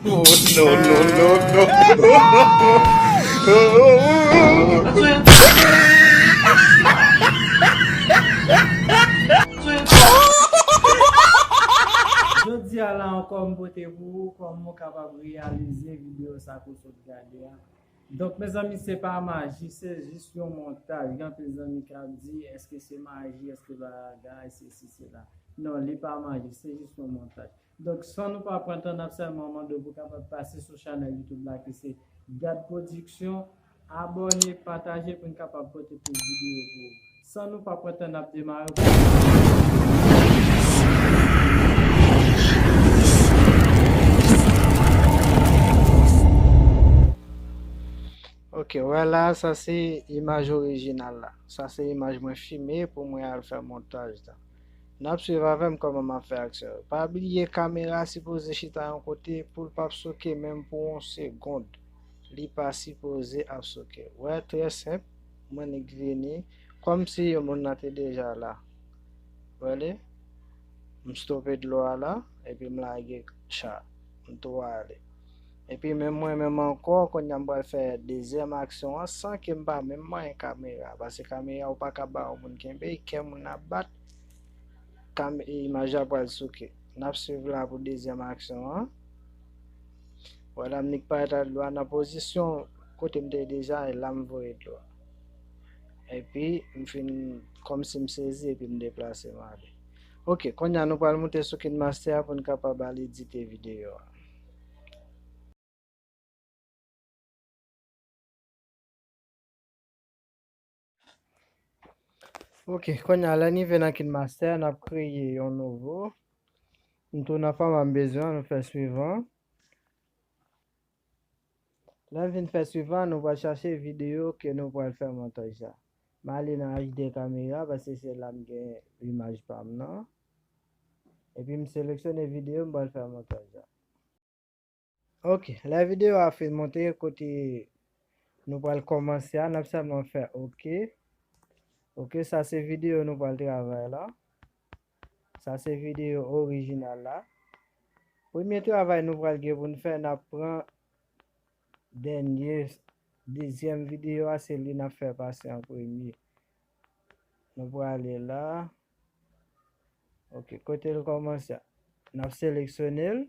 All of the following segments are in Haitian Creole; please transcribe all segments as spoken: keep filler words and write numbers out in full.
Oh, no, no, no, no. Jodi a la ankò, m pote pou ou kòman w kapab reyalize videyo sa ke w sot gade a. Donk, mezanmi, se pa maji, se jis yon montaj. Gen anpil zanmi k ap di, èske se maji, èske bagay, sesi, sela. Non, li pa maji, se jis yon montaj. Donk, san nou pa pran tan, n ap sèlman mande w pou w kapab pase sou chanèl YouTube la ki se Gad Production, abòne, pataje pou n kapab pote plis videyo pou ou. San nou pa pran tan, n ap demare. Ok, wè la, sa se imaj orijinal la. Sa se imaj mwen fime pou mwen al fè montaj la. N ap swiv avè m kòman m ap fè aksyon yo. Pa bliye kamera sipoze chita yon kote pou l p ap souke menm pou yon segond. Li pa sipoze ap souke. Wè, trè senp. Mwen nik vini. Kòmsi yon moun nan te deja la. Wè li? M stope dlo a la, epi m lage cha. M tou ale. Epi menm mwen menm ankò, kounye a m pral fè dezyèm aksyon an san ke m pa menm manyen kamera. Paske kamera ou pa ka ba yon moun kenbe, kè moun ap bat, kam, imaj la pral souke. N ap swiv la pou dezyèm aksyon an. Wè la, m nik parèt ak dlo a nan pozisyon kote m te ye deja, e la m voye dlo a. Epi, m fin, kòmsi m sezi, epi m deplase m ale. Ok, kounye a nou pral moute sou KineMaster a pou n kapab al edite videyo a. Ok, kounye a lè n rive nan KineMaster, n ap kreye yon nouvo. M tou nan fòma m bezwen an, nou fè swivan. Lè n fin fè swivan, nou pral chache videyo ke nou pral fè montaj la. M ale nan H D kamera, paske se la m gen imaj pa m nan. Epi m seleksyone videyo m pral fè montaj la. Ok, lè videyo a fin monte kote nou pral kòmanse a, n ap sèlman fè ok. Ok, sa se videyo nou pral travay la. Sa se videyo orijinal la. Premye travay nou pral gen pou n fè, n ap pran dènye, dezyèm videyo a, se li n ap fè pase an premye. Nou prale la. Ok, kote l kòmanse a? N ap seleksyone l,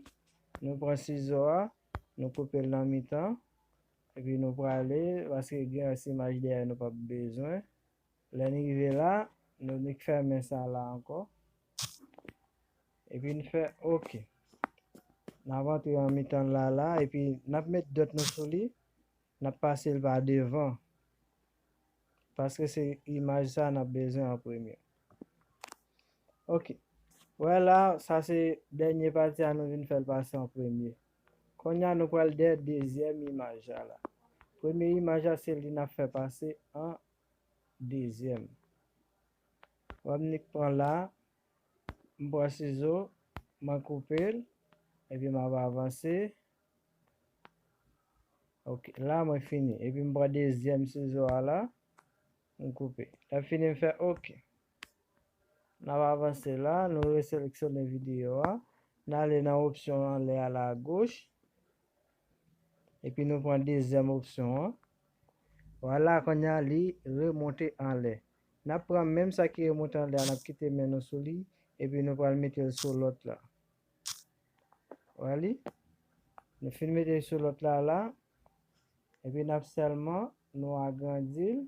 nou pran sizo a, nou koupe l nan mitan, epi nou prale, paske gen yon imaj dèyè nou p ap bezwen. Lè n rive la, nou nik fèmen sa la ankò. Epi n fè ok. N ap antre an mitan la la, epi n ap met dwèt nou sou li, n ap pase l pa devan. Paske se imaj sa n ap bezwen an premye. Ok. Wè la, sa se dènye pati a nou vin fè l pase an premye. Kounye a nou pral dèyè dezyèm imaj la la. Premye imaj la se li n ap fè pase an dezyèm. Wè m nik pran la, m pran sizo, mwen koupe l, epi m ap avanse. Ok, la mwen fini. Epi m pran dezyèm sizo a la, m koupe. Lè fini m fè ok. N ap avanse la, nou reseleksyone videyo a. N ale nan opsyon anlè a la agoch. Epi nou pran dezyèm opsyon an. Vwala, kounye a li remonte anlè. N ap pran menm sa ki remonte anlè a, n ap kite men nou sou li, epi nou pral mete l sou lòt la. Wè li? Nou fin mete l sou lòt la la, epi n ap sèlman nou agrandi l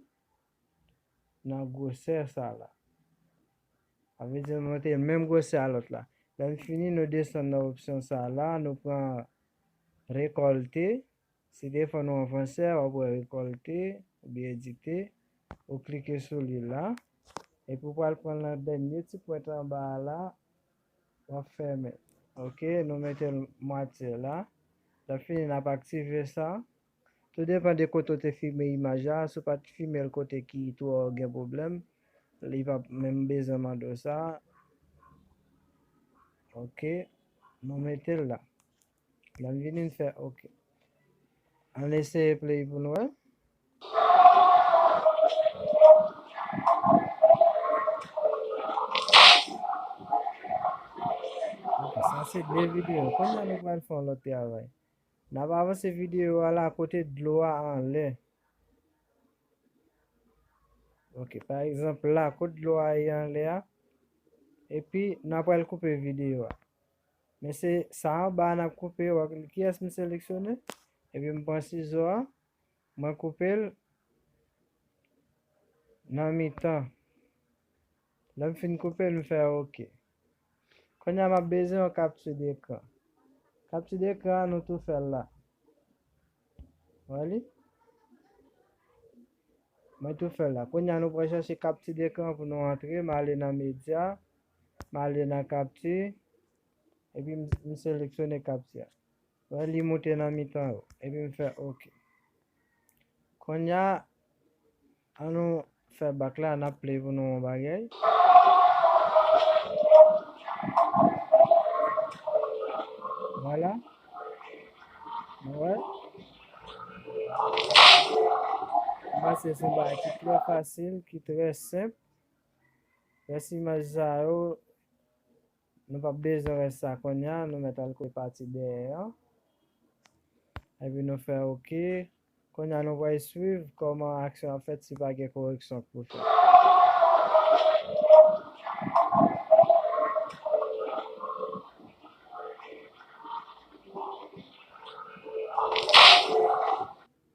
nan gwosè sa la. Sa vle di nou mete l menm gwosè a lòt la. Lè n fini, nou desann nan opsyon sa la, nou pran rekòlte. Si telefòn ou an fransè, w ap wè rekòlte oubyen edite. Ou klike sou li la. Epi w pral pran nan dènye ti pwent anba a la, w ap fèmen. Ok, nou mete l mwatye la. Lè fini, n ap aktive sa. Tou depann de kote w te filme imaj la. Si w pa t filme l kote ki twò gen pwoblèm, li p ap menm bezwen mande w sa. Ok, nou mete l la. Lè m vini, m fè ok. Ann eseye play pou n wè. Ok, sa se de videyo. Kounye a nou pral fè yon lòt travay. N ap avanse videyo a la kote dlo a anlè. Ok, pa egzanp la, kote dlo a ye anlè a. Epi, n ap pral koupe videyo a. Men se sa anba a n ap koupe, w ap, kiyès m seleksyone? Epi m pran sizo a, mwen koupe l nan mitan. Lè m fin koupe l, m fè ok. Kounye a, m ap bezwen yon kapti dekran. Kapti dekran an, nou tou fè l la. Wè li? Mwen tou fè l la. Kounye a, nou pral chèche kapti dekran pou nou antre. M ale nan medya. M ale nan kapti. Epi m, m seleksyone kapti a. Wè, li moute nan mitan yo. Epi m fè ok. Kounye a, an nou fè bak la, n ap play pou nou yon bagay. Vwala. Nou wè. Sa se yon bagay ki trè fasil, ki trè senp. Rès imaj sa yo, nou p ap bezwen rès sa kounye a, nou mèt al kote pati dèyè an. Epi nou fè ok. Kounye a nou pral swiv kòman aksyon ap fèt si pa gen koreksyon k pou fèt.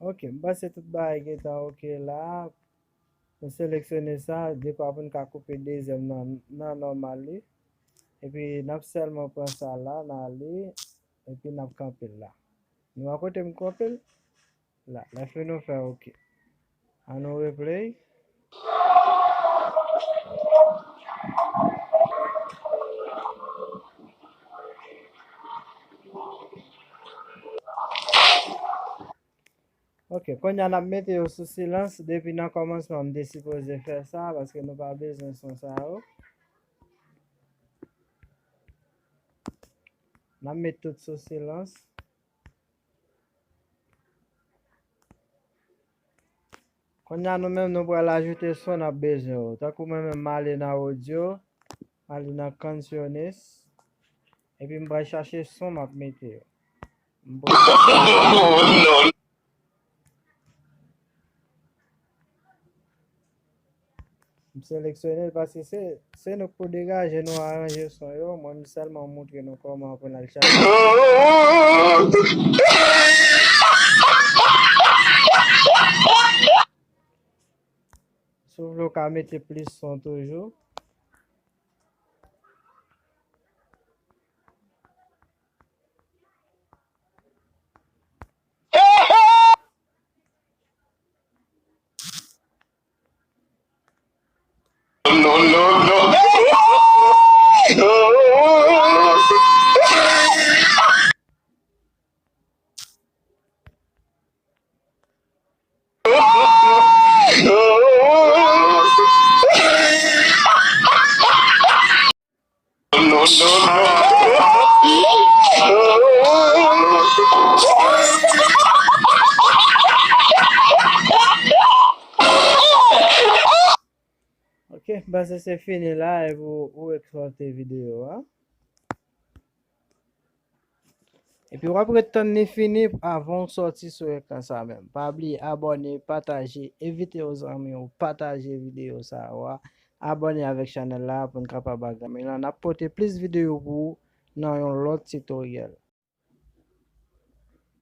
Ok, m panse tout bagay gentan ok la. Nou seleksyone sa, dekwa pou n ka koupe dezyèm nan, nan nòmal li. Epi n ap sèlman pran sa la, n ale, epi n ap kanpe l la. Nou wè kote m kanpe l? La, lè fini nou fè ok. An nou replay. Ok, kounye a n ap mete yo sou silans. Depi nan kòmansman, m te sipoze fè sa, paske nou pa bezwen son sa yo. N ap met tout sou silans. Kounye a, nou menm, nou pral ajoute son n ap bezwen yo. Tankou mwen menm, m ale nan audio, m ale nan canciones, epi m pral chache son m ap mete yo. M pral M seleksyone l paske se, se nou k pou degaje, nou aranje son yo. Mwen, m sèlman moutre nou kòman pou n al chache. Si w vle, w ka mete plis son toujou. Ok, m panse se fini la, epi ou, ou ekspòte videyo a. Epi w ap ret tann li fini avan w sòti sou ekran sa menm. Pa bliye abòne, pataje, envite yon zanmi w pataje videyo sa yo a. Abòne avèk chanèl la pou n kapab agranmi l. N ap pote plis videyo pou ou nan yon lòt titoryèl.